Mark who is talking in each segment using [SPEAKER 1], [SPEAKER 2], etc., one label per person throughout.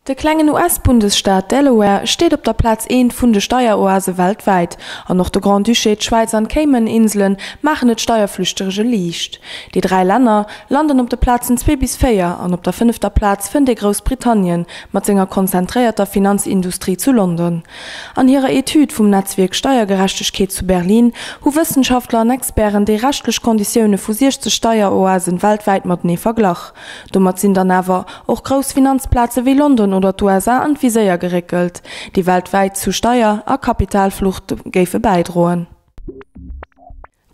[SPEAKER 1] De klengen US-Bundesstaat Delaware steet op der Plaz eent vun de Steieroase weltwäit. An och de Grand-Duché, d'Schwäiz an d'Cayman-Insele maachen et Steierflüchterege liicht. Déi 3 Länner landen op de Plazen 2 bis 4 an op der fënnefter Plaz fënnt ee Groussbritannien mat senger konzentréierter Finanzindustrie zu London. An hirer Etüd vum Netzwierk Steiergerechtegkeet zu Berlin hu Wëssenschaftler an Experten déi rechtlech Konditioune vu 60 Steieroasen weltwäit matenee verglach. Domat sinn dann awer och grouss Finanzplaze wéi London oder d'USA an d'Viséier geréckelt, déi weltwäit zu Steier a Kapitalflucht géife bäidroen.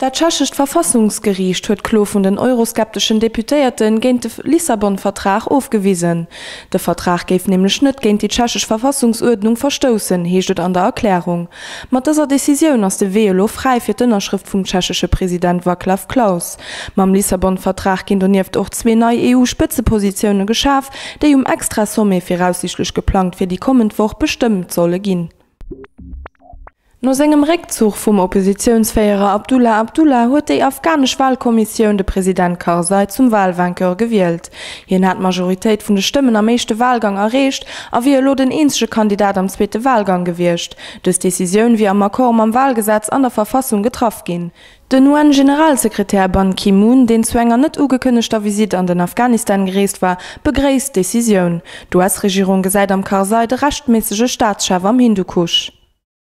[SPEAKER 1] Dat tschechescht Verfassungsgeriicht huet d'Klo vun den euroskepteschen Deputéierte géint de Lissabon-Vertrag ofgewisen. De Vertrag géif nämlech net géint déi tschechesch Verfassungsuerdnung verstoussen, heescht et an der Erklärung. Mat dëser Decisioun ass de Wee elo fräi fir d'Ënnerschrëft vum tschechesche President Vaclav Klaus. Mam Lissabon-Vertrag ginn donieft och zwee nei EU-Spëtzepositioune geschaf, déi um Extra-Sommet, viraussiichtlech geplangt fir déi kommend Woch, bestëmmt solle ginn. No sengem Réckzuch vum Oppositiounsféierer Abdullah Abdullah huet déi afghanesch Walkommissioun de President Karzai zum Walvainqueur gewielt. Hien hat d'Majoritéit vun de Stëmmen am éischte Walgang erreecht a wier elo den eenzege Kandidat am zweete Walgang gewiescht. Dës Decisioun wier am Accord mam Walgesetz an der Verfassung getraff ginn. Den UN-Generalsekretär Ban Ki-moon, deen zu enger net ugekënnegter Visitt an den Afghanistan gereest war, begréisst d'Decisioun. D'US-Regierung gesäit am Karzai de rechtméissege Staatschef am Hindukusch.